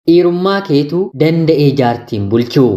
Dhiirummaa keetu danda'ee jaartiin bulchuu.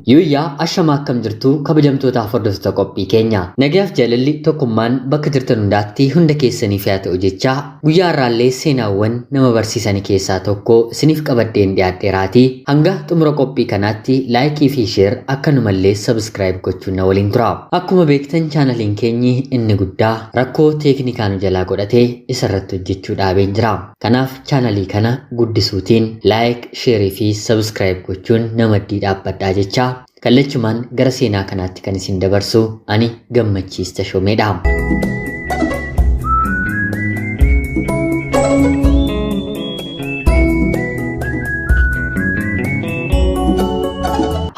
Yuuyyaa ashamaa akkam jirtu kabajamtootaaf hordoftoota qophii keenya. Nagayaaf jaalalli tokkummaan bakka jirtan hundaatti hunda keessaniif haa ta'u jechaa guyyaa har'aallee seenaawwan nama barsiisanii keessaa tokko isiniif qabadheen dhiyaadheeraatii hanga xumura qophii kanaatti laayikii fi sheer akkanumallee sabskiraayib gochuun na waliin tura. Akkuma beektan chaanaliin keenyi inni guddaa rakkoo teeknikaa nu jalaa godhatee isarratti hojjechuu dhaabeen jira. Kanaaf chaanalii kana guddisuutiin laayik, sheerii fi sabskiraayib gochuun nama maddii dhaabbadhaa jechaa kallachumaan gara seenaa kanaatti kan isin dabarsu ani Gammachiis Tashoomeedha.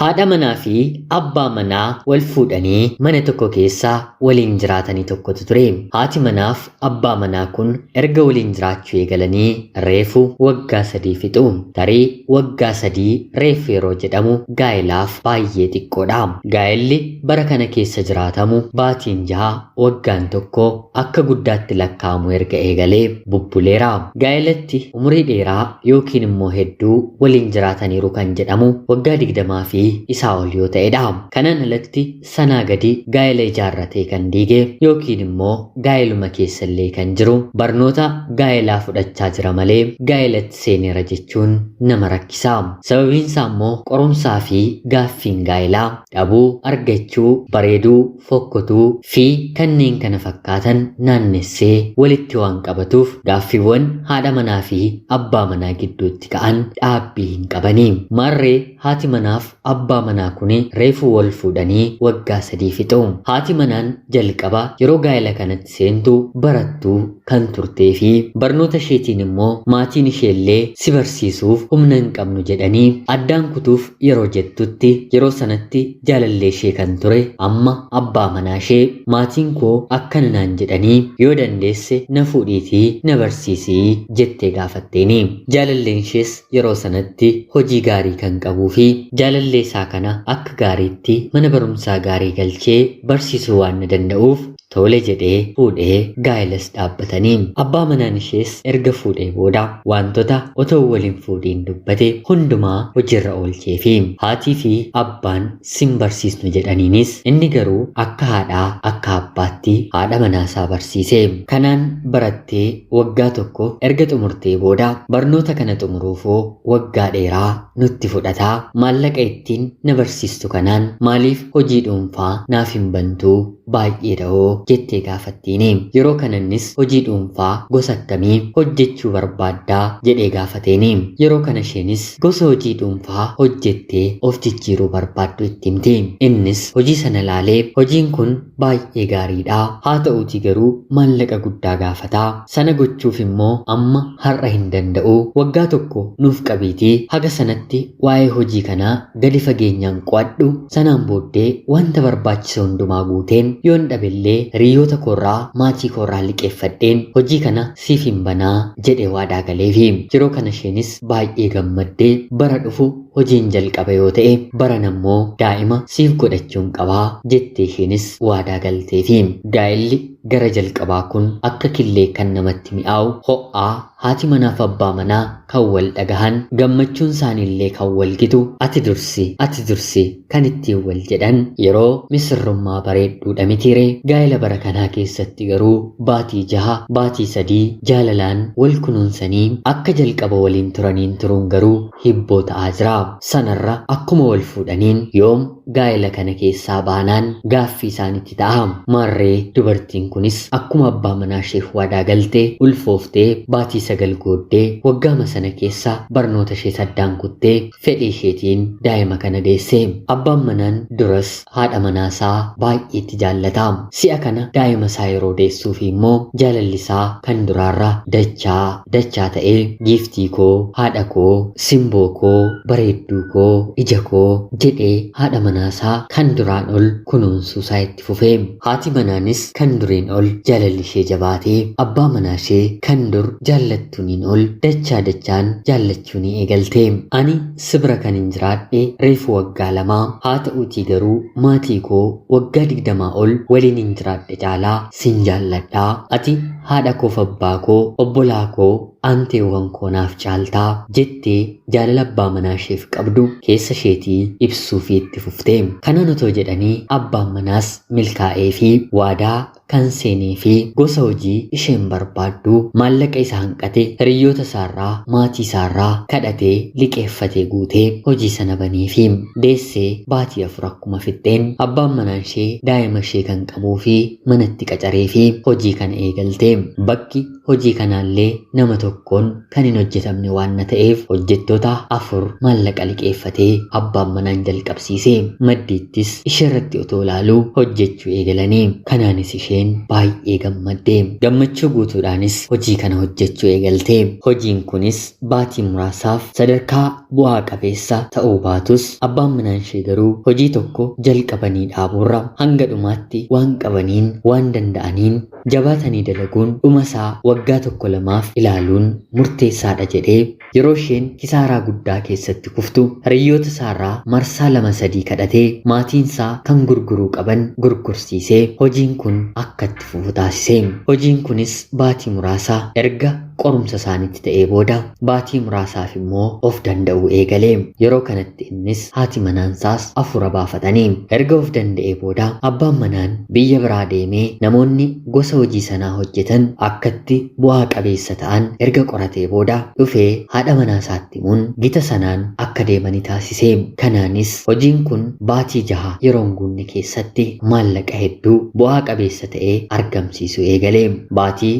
Haadha manaa fi abbaa manaa wal fuudhanii mana tokko keessa waliin jiraatanii tokkotu ture. Haati manaaf abbaa manaa kun erga waliin jiraachuu eegalanii reefu waggaa 3 fixu. Tarii waggaa 3 reefu yeroo jedhamu gaa'elaaf baay'ee xiqqoodha. Gaa'elli bara kana keessa jiraatamu baatiin 6 waggaan tokko akka guddaatti lakkaa'amu erga eegalee bubbuleera. Gaa'elatti umurii dheeraa yookiin immoo hedduu waliin jiraataniiru kan jedhamu waggaa 20 fi isaa ol yoo ta'edha. Kanaan alatti sanaa gadi gaa'ela ijaarratee kan diige yookiin immoo gaa'eluma keessallee kan jiru barnoota gaa'elaa fudhachaa jira malee gaa'elatti seeneera jechuun nama rakkisa. Sababiin isaa immoo qorumsaa fi gaaffiin gaa'elaa dhabuu, argachuu, bareeduu, fokkotuu fi kanneen kana fakkaatan naannessee walitti waan qabatuuf gaaffiiwwan haadha manaa fi abbaa manaa gidduutti ka'an dhaabbii hin qabani. Maarree haati manaaf abbaa manaa kuni reefu wal fuudhanii waggaa 3 fixu. Haati manaan jalqaba yeroo gaa'ela kanatti seentu barattuu kan turtee fi barnoota isheetiin immoo maatiin isheellee si barsiisuuf humna hin qabnu jedhanii addaan kutuuf yeroo jettutti yeroo sanatti jaalallee ishee kan ture amma abbaa manaa ishee maatiin koo akkana naan jedhanii yoo dandeesse na fuudhiitii na barsiisii jettee gaafatteeni. Jaalalleen ishees yeroo sanatti hojii gaarii kan qabuu fi jaalallee isaa kana akka gaariitti mana barumsaa gaarii galchee barsiisuu waan na danda'uuf tole jedhee fuudhee gaa'ilas dhaabbatanii. Abbaa manaan ishees erga fuudhee booda wantoota otoo waliin fuudhiin dubbate hundumaa hojiirra oolcheefi. Haatii fi abbaan sin barsiisnu jedhaniinis inni garuu akka haadhaa akka abbaatti haadha manaasaa barsiise. Kanaan barattee waggaa tokko erga xumurtee booda barnoota kana xumuruufoo waggaa dheeraa nutti fudhataa maallaqa ittiin na barsiistu kanaan maaliif hojii dhuunfaa naaf hin bantuu baay'ee da'oo jettee gaafattiini. Yeroo kanannis hojii dhuunfaa gosa akkamii hojjechuu barbaaddaa jedhee gaafateeni. Yeroo kana isheenis gosa hojii dhuunfaa hojjettee of jijjiiruu barbaaddu itti himti. Innis hojii sana ilaalee hojiin kun baay'ee gaariidha. Haa ta'uutii garuu maallaqa guddaa gaafataa. Sana gochuuf immoo amma har'a hin danda'u. Waggaa tokko nuuf qabiitii haga sanatti waa'ee hojii kanaa gadi fageenyaan qo'adhu. Sanaan booddee wanta barbaachisu hundumaa guuteen yoon dhabellee hiriyoota koorraa maatii koorraa liqeeffadheen hojii kana siif hin banaa jedhee waadaa galeefi. Yeroo kana isheenis baay'ee gammaddee bara dhufu hojiin jalqaba yoo ta'e baran ammoo daa'ima siif godhachuun qabaa jettee isheenis waadaa galteefi. Gaa'elli gara jalqabaa kun akka killee kan namatti mi'aawu ho'aa haati manaaf abbaa manaa kan wal dhagahan gammachuun isaaniillee kan wal gitu ati dursi ati dursi kan ittiin wal jedhan yeroo misirrummaa bareedduudha mitiiree. Gaa'ela bara kanaa keessatti garuu baatii 6 baatii 3 jaalalaan wal kunuunsanii akka jalqaba waliin turaniin turuun garuu hibboo ta'aa jira. Sanarra akkuma wal fuudhaniin yoom gaa'ela kana keessaa baanaan gaaffii isaanitti ta'a. Maarree dubartiin kunis akkuma abbaa manaa isheef waadaa galte ulfooftee baatii 9 gooddee waggaama sana keessa barnoota ishee saddaan kuttee fedhii isheetiin daa'ima kana deesse. Abbaan manaan duras haadha manaasaa baay'eetti jaallata. Si'a kana daa'ima isaa yeroo deessuuf immoo jaalalli isaa kan duraarra dachaa dachaa ta'ee giiftii koo, haadha koo, simboo koo, bareedduu koo, ija koo jedhee haadha manaasaa kan duraan ol kunuunsuu isaa itti fufe. Haati manaanis kan dureen duriin ol jaalalli ishee jabaatee abbaa manaa ishee kan dur jaallattuuniin ol dachaa dachaan jaallachuu ni eegalte. Ani sibira kan hin jiraadhe reefu waggaa 2 haa ta'uutii garuu maatii koo waggaa 20 ol waliin hin jiraadhe caalaa sin jaalladhaa. Ati haadha koof abbaa koo obbolaa koo aanteewwan koo naaf caaltaa jettee jaalala abbaa manaa isheef qabdu keessa isheetii ibsuu fi itti fufte. Kanaan otoo jedhanii abbaan manaas milkaa'ee fi waadaa kan seenee fi gosa hojii isheen barbaaddu maallaqa isa hanqate hiriyoota isaarraa maatii isaarraa kadhatee liqeeffatee guutee hojii sana banee fi deessee baatii 4 akkuma fixxeen abbaan manaa ishee daa'ima ishee kan qabuu fi manatti qacaree fi hojii kana eegalte. Bakki hojii kanaallee nama tokkoon kan hin hojjetamne waan na ta'eef hojjettoota 4 maallaqa liqeeffatee abbaan manaan jalqabsiise. Maddiittis isheerratti otoo ilaaluu hojjechuu eegalanii. Kanaanis isheen baay'ee gammadde. Gammachuu guutuudhaanis hojii kana hojjechuu eegalte. Hojiin kunis baatii muraasaaf sadarkaa bu'aa qabeessa ta'uu baatus abbaan manaan ishee garuu hojii tokko jalqabanii dhaabuurra hanga dhumaatti waan qabaniin waan danda'aniin jabaatanii dalaguun dhuma isaa waggaa 1-2 ilaaluun murteessaadha jedhee yeroo isheen kisaaraa guddaa keessatti kuftu hiriyoota isaarraa marsaa 2-3 kadhatee maatiin isaa kan gurguruu qaban gurgursiisee hojiin kun akka itti fufu taasise. Hojiin kunis baatii muraasa erga qorumsa isaanitti ta'ee booda baatii muraasaaf immoo of danda'uu eegale. Yeroo kanatti innis haati manaansaas afura baafatanii. Erga of danda'ee booda abbaan manaan biyya biraa deemee namoonni gosa hojii sanaa hojjetan akkatti bu'aa qabeessa ta'an erga qoratee booda dhufee haadha manaa isaatti himuun gita sanaan akka deemanii taasise. Kanaanis hojiin kun baatii 6 yeroo hin guunne keessatti maallaqa hedduu bu'aa qabeessa ta'ee argamsiisuu eegale. Baatii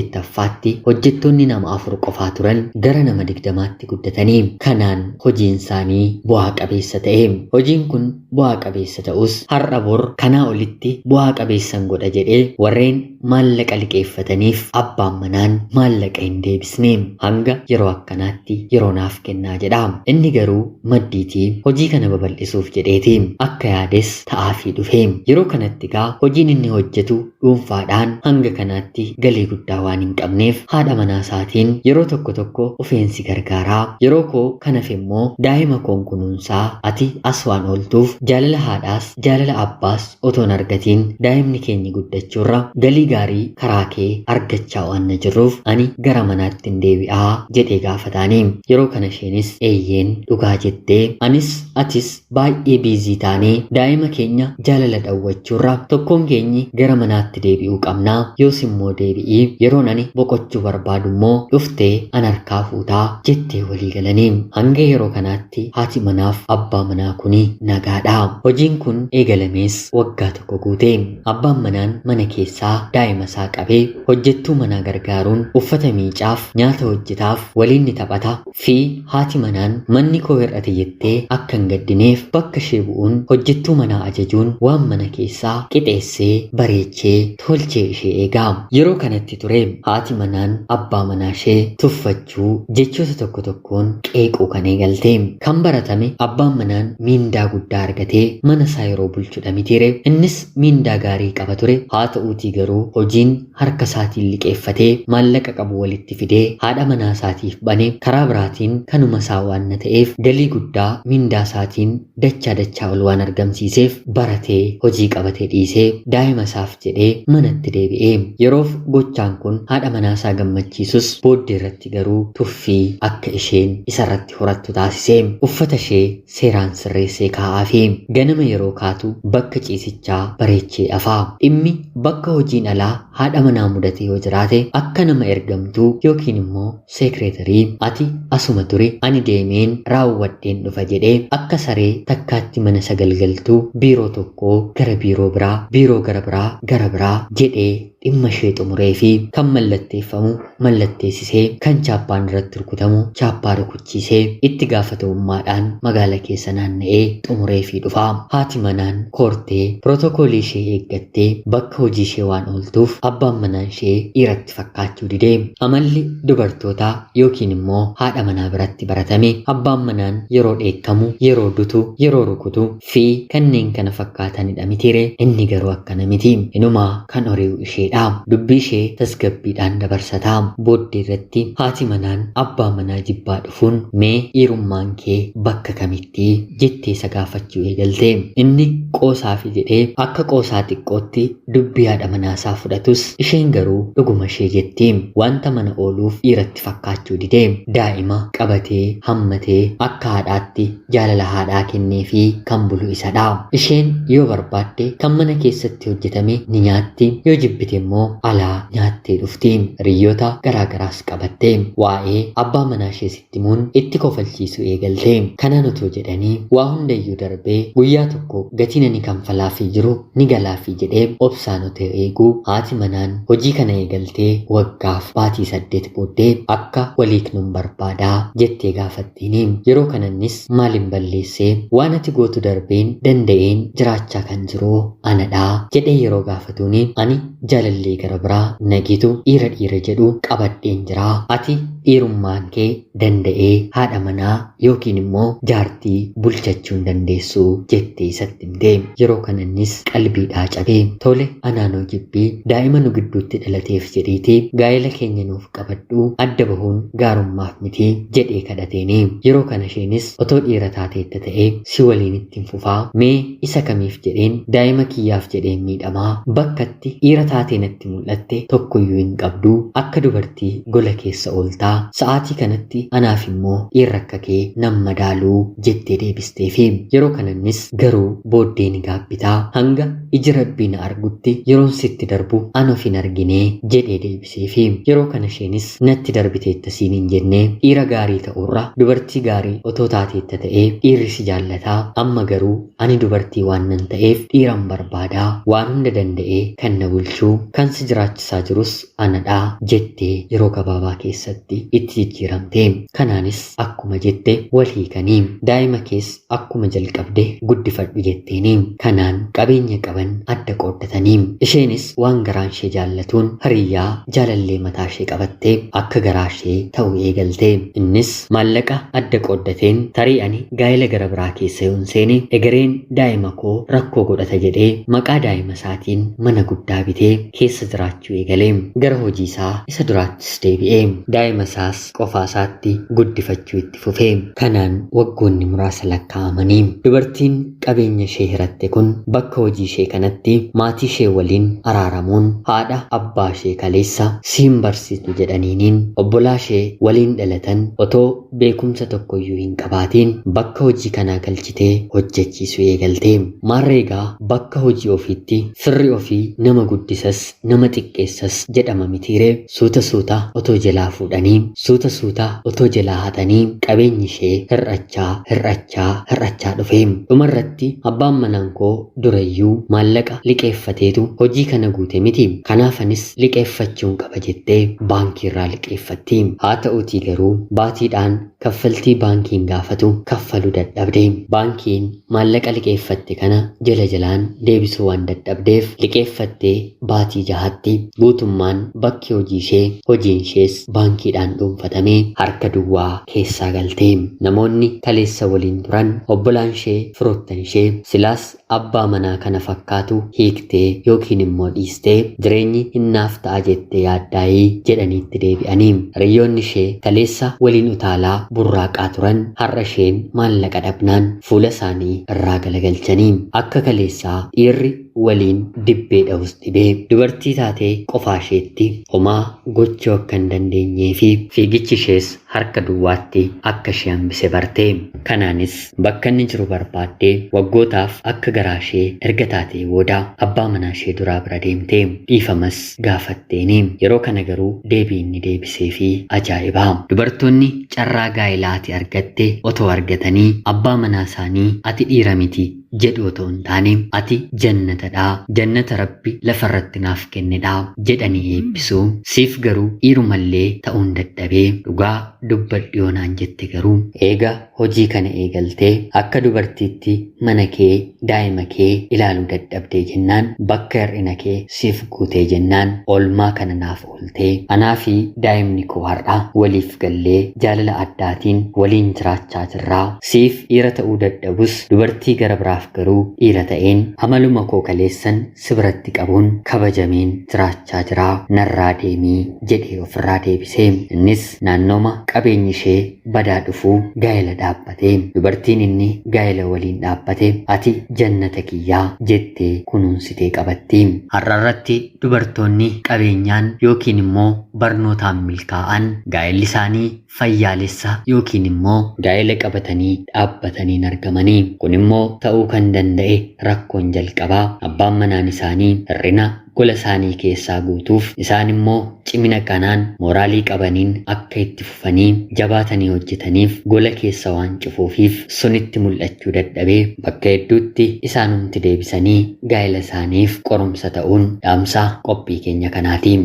8ffaatti hojjettoonni nama 4 qofaa turan gara nama 20tti guddatanii. Kanaan hojiin isaanii bu'aa qabeessa ta'e. Hojiin kun bu'aa qabeessa ta'us har'a bor kanaa olitti bu'aa qabeessan godha jedhee warreen maallaqa liqeeffataniif abbaan manaan maallaqa hin deebisne. Hanga yeroo akkanaatti yeroo naaf kennaa jedha. Inni garuu maddiitii hojii kana babal'isuuf jedheeti akka yaades ta'aafii dhufe. Yeroo kanatti egaa hojiin inni hojjetu dhuunfaadhaan hanga kanaatti galii guddaa waan hin qabneef haadha manaa isaatiin yeroo tokko tokko ofeensi gargaaraa, yeroo koo kanaaf immoo daa'ima koon kunuunsaa, ati as waan ooltuuf jaalala haadhaas jaalala abbaas otoo hin argatiin daa'imni keenya guddachuurra galii gaarii karaa kee argachaa waan na jirruuf ani gara manaatti hin deebi'aa jedhee gaafataani. Yeroo kana isheenis eeyyeen dhugaa jettee anis atis baay'ee biizii taanee daa'ima keenya jaalala dhawwachuurra tokkoon keenyi gara manaatti deebi'uu qabnaa, yoos immoo deebi'ii yeroon ani boqochuu barbaadu immoo dhuftee an harkaa fuutaa jettee walii galanii. Hanga yeroo kanaatti haati manaaf abbaa manaa kuni nagaadha. Hojiin kun eegalamees waggaa 1 guute. Abbaan manaan mana keessaa daa'ima isaa qabee hojjettuu manaa gargaaruun uffata miicaaf nyaata hojjetaaf waliin ni taphata fi haati manaan manni koo hir'ate jettee akka hin gaddineef bakka ishee bu'uun hojjettuu manaa ajajuun waan mana keessaa qixeessee bareechee tolchee ishee eegaa. Yeroo kanatti ture haati manaan abbaa manaa ishee tuffachuu jechoota tokko tokkoon qeequu kan eegalte. Kan baratame abbaan manaan miindaa guddaa argatee mana isaa yeroo bulchudha mitiire. Innis miindaa gaarii qaba ture. Haa ta'uutii garuu hojiin harka isaatiin liqeeffatee maallaqa qabu walitti fidee haadha manaa isaatiif bane karaa biraatiin kanuma isaa waan na ta'eef galii guddaa miindaa isaatiin dachaa dachaa ol waan argamsiiseef baratee hojii qabatee dhiisee daa'ima isaaf jedhee manatti deebi'ee. Yeroof gochaan kun haadha manaa isaa gammachiisus booddee irratti garuu tuffii akka isheen isarratti horattu taasise. Uffata ishee seeraan sirreessee kaa'aa fi ganama yeroo kaatu bakka ciisichaa bareechee afaa. Dhimmi bakka hojiin alaa haadha manaa mudate yoo jiraate akka nama ergamtuu yookiin immoo seekreetarii ati asuma ture ani deemeen raawwadheen dhufa jedhee akka saree takkaatti mana sagalgaltuu biiroo tokkoo gara biiroo biraa, biiroo gara biraa gara biraa jedhee Dhimma ishee xumuree fi kan mallatteeffamu mallatteessisee, kan chaappaan irratti rukutamu chaappaa rukuchiisee, itti gaafatamummaadhaan magaala keessa naanna'ee xumuree fi dhufa. Haati manaan koortee pirootokoolii ishee eeggattee bakka hojii ishee waan ooltuuf abbaan manaan ishee dhiiratti fakkaachuu didee. Amalli dubartootaa yookiin immoo haadha manaa biratti baratame abbaan manaan yeroo dheekkamu, yeroo dutu, yeroo rukutu fi kanneen kana fakkaatanidha mitiire. Inni garuu akkana miti. Inumaa kan hori'u isheedha. Dubbii ishee tasgabbiidhaan dabarsataa. Booddee irratti haati manaan abbaa manaa jibbaa dhufuun, mee dhiirummaan kee bakka kamitti jettee isa gaafachuu eegalte. Inni qoosaafi jedhee akka qoosaa xiqqootti dubbii haadha manaasaa fudhatus, isheen garuu dhuguma ishee jetti. Wanta mana ooluuf dhiiratti fakkaachuu didee. Daa'ima qabatee hammatee akka haadhaatti jaalala haadhaa kennee fi kan bulu isadha. Isheen yoo barbaadde kan mana keessatti hojjetame ni nyaatti, yoo jibbite immoo alaa nyaattee dhufti. Hiriyoota garaagaraas qabatte waa'ee abbaa manaa ishee sitti himuun itti kofalchiisuu eegalte. Kanaan otoo jedhanii waa hundayyuu darbee guyyaa tokko gatiin ani kanfalaafii jiru ni galaafii jedhee obsaan otoo eeguu, haati manaan hojii kana eegaltee waggaaf baatii 8 booddee akka waliiknuun barbaadaa jettee gaafattiini. Yeroo kanannis maalin balleessee, waan ati gootu darbeen danda'een jiraachaa kan jiru anadhaa jedhee yeroo gaafatuuni, ani jaalallee gara biraa nagitu dhiira dhiira jedhu qabadheen jiraa, ati dhiirummaan kee danda'ee haadha manaa yookiin immoo jaartii bulchachuu hin dandeessu jettee isatti himte. Yeroo kanannis qalbiidhaa cabee, tole anaanoo jibbii daa'ima nu gidduutti dhalateef jedhiiti gaa'ela keenya nuuf qabadhu, adda bahuun gaarummaaf miti jedhee kadhateeni. Yeroo kana isheenis otoo dhiira taateetta ta'ee si waliin ittiin fufaa, mee isa kamiif jedheen daa'ima kiyyaaf jedheen miidhamaa, bakkatti dhiira taatee natti mul'atte tokkoyyuu hin qabdu, akka dubartii gola keessa ooltaa, sa'aatii kanatti anaaf immoo dhiirri akka kee nan madaaluu jettee deebisteefi. Yeroo kanannis garuu booddee ni gaabbitaa, hanga iji rabbii na argutti yeroon sitti darbu an of hin arginee jedhee deebiseefi. Yeroo kana isheenis natti darbiteetta siin hin jennee, dhiira gaarii ta'urra dubartii gaarii otoo taateetta ta'ee dhiirri si jaallataa, amma garuu ani dubartii waan nan ta'eef dhiiran barbaadaa, waan hunda danda'ee kan na bulchuu, kan si jiraachisaa jirus anadhaa jettee yeroo gabaabaa keessatti itti jijjiiramte. Kanaanis akkuma jette wal hiikanii, daa'ima kees akkuma jalqabde guddifadhu jetteeni. Kanaan qabeenya qaban adda qooddatanii, isheenis waan garaan ishee jaallatuun hiriyyaa jaalallee mataa ishee qabattee akka garaa ishee ta'u eegalte. Innis maallaqa adda qooddateen tarii ani gaa'ela gara biraa keessa yoon seene egereen daa'ima koo rakkoo godhata jedhee maqaa daa'ima isaatiin mana guddaa bitee keessa jiraachuu eegale. Gara hojii isaa isa duraattis deebi'ee daa'ima isaas qofaa isaatti guddifachuu itti fufe. Kanaan waggoonni muraasa lakkaa'amanii dubartiin qabeenya ishee hiratte kun bakka hojii ishee kanatti maatii ishee waliin araaramuun, haadha abbaa ishee kaleessa siin barsiistu jedhaniiniin obbolaa ishee waliin dhalatan otoo beekumsa tokkoyyuu hin qabaatiin bakka hojii kanaa galchitee hojjechiisuu eegalte. Maarreegaa bakka hojii ofiitti firri ofii nama guddisas nama xiqqeessas jedhama mitiire? Suuta suuta otoo jalaa fuudhanii, suuta suuta otoo jalaa hatanii, qabeenyi ishee hir'achaa hir'achaa hir'achaa dhufe. Dhumarratti abbaan manaan koo durayyuu maallaqa liqeeffateetu hojii kana guute miti, kanaafanis liqeeffachuun qaba jettee baankii irraa liqeeffatti. Haa ta'uutii garuu baatiidhaan kaffaltii baankiin gaafatu kaffaluu dadhabde. Baankiin maallaqa liqeeffatte kana jala jalaan deebisuu waan dadhabdeef, liqeeffattee baatii 6tti guutummaan bakki hojii ishee, hojiin ishees baankiidhaan dhuunfatamee harka duwwaa keessaa galte. Namoonni kaleessa waliin turan, obbolaan ishee, firoottan ishee, silaas abbaa manaa kana fakkaatu hiiktee yookiin immoo dhiistee jireenyi hinnaaf ta'a jettee yaaddaayii jedhaniitti deebi'anii. Hiriyoonni ishee kaleessa waliin utaalaa burraaqaa turan har'a isheen maallaqa dhabnaan fuula isaanii irraa galagalchanii, akka kaleessaa dhiirri waliin dibbee dha'us dhibee, dubartii taatee qofaa isheetti homaa gochuu akka hin dandeenyee fi fiigichi ishees harka duwwaatti akka ishee hambise barte. Kanaanis bakka inni jiru barbaaddee waggootaaf akka garaa ishee erga taatee booda abbaa manaa ishee duraa bira deemte, dhiifamas gaafatteeni. Yeroo kana garuu deebii inni deebisee fi ajaa'iba. Dubartoonni carraa gaa'elaa ati argatte otoo argatanii abbaa manaa isaanii ati dhiira miti jedhu otoo hin taane ati jannatadhaa, jannata Rabbi lafarratti naaf kennedhaa jedhanii eebbisuu. Siif garuu dhiirumallee ta'uun dadhabee, dhugaa dubbadhu yoo naan jette garuu eega hojii kana eegaltee akka dubartiitti mana kee, daa'ima kee ilaaluu dadhabdee jennaan, bakka hir'ina kee siif guutee jennaan, oolmaa kana naaf ooltee anaa fi daa'imni koo har'a waliif gallee jaalala addaatiin waliin jiraachaa jirraa. Siif dhiira ta'uu dadhabus dubartii gara biraaf garuu dhiira ta'een amaluma koo kaleessan si biratti qabuun kabajameen jiraachaa jiraa, narraa deemii jedhee ofirraa deebisee. Innis naannooma qabeenyi ishee badaa dhufuu gaa'ela dhaabbate. Dubartiin inni gaa'ela waliin dhaabbate ati jannata kiyyaa jettee kunuunsitee qabatti. Har'a irratti dubartoonni qabeenyaan yookiin immoo barnootaan milkaa'an gaa'elli isaanii fayyaalessa yookiin immoo gaa'ela qabatanii dhaabbataniin argamanii. Kun immoo ta'uu kan danda'e rakkoon jalqabaa abbaan manaan isaanii hir'ina gola isaanii keessaa guutuuf, isaan immoo cimina kanaan mooraalii qabaniin akka itti fufanii jabaatanii hojjetaniif gola keessa waan cufuufiif sunitti mul'achuu dadhabee bakka hedduutti isaanumti deebisanii gaa'ela isaaniif qorumsa ta'uun dhaamsa qophii keenya kanaati.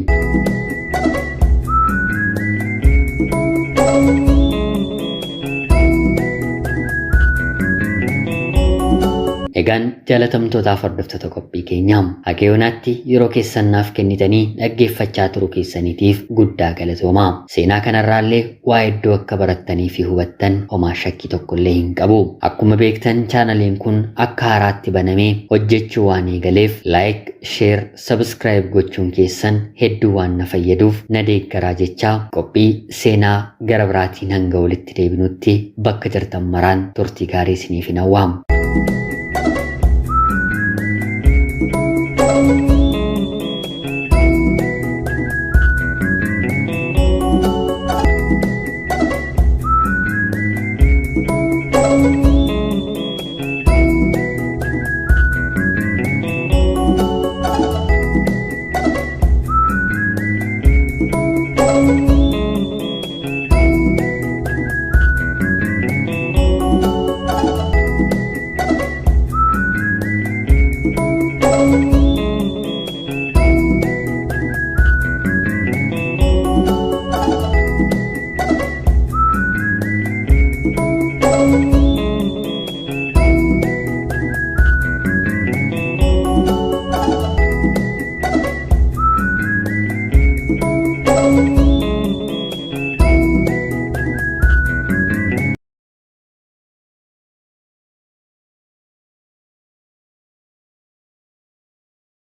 Egaan jaalatamtootaaf hordoftoota qophii keenyaa, haga yoonaatti yeroo keessan naaf kennitanii dhaggeeffachaa turuu keessaniitiif guddaa galatoomaa. Seenaa kanarraallee waa hedduu akka barattanii fi hubattan homaa shakkii tokkollee hin qabu. Akkuma beektan chaanaliin kun akka haaraatti banamee hojjechuu waan eegaleef laayik, sheer, sabskiraayib gochuun keessan hedduu waan na fayyaduuf na deeggaraa jechaa, qophii seenaa gara biraatiin hanga walitti deebinutti bakka jirtan maraan turtii gaarii isiniif hin hawwaam.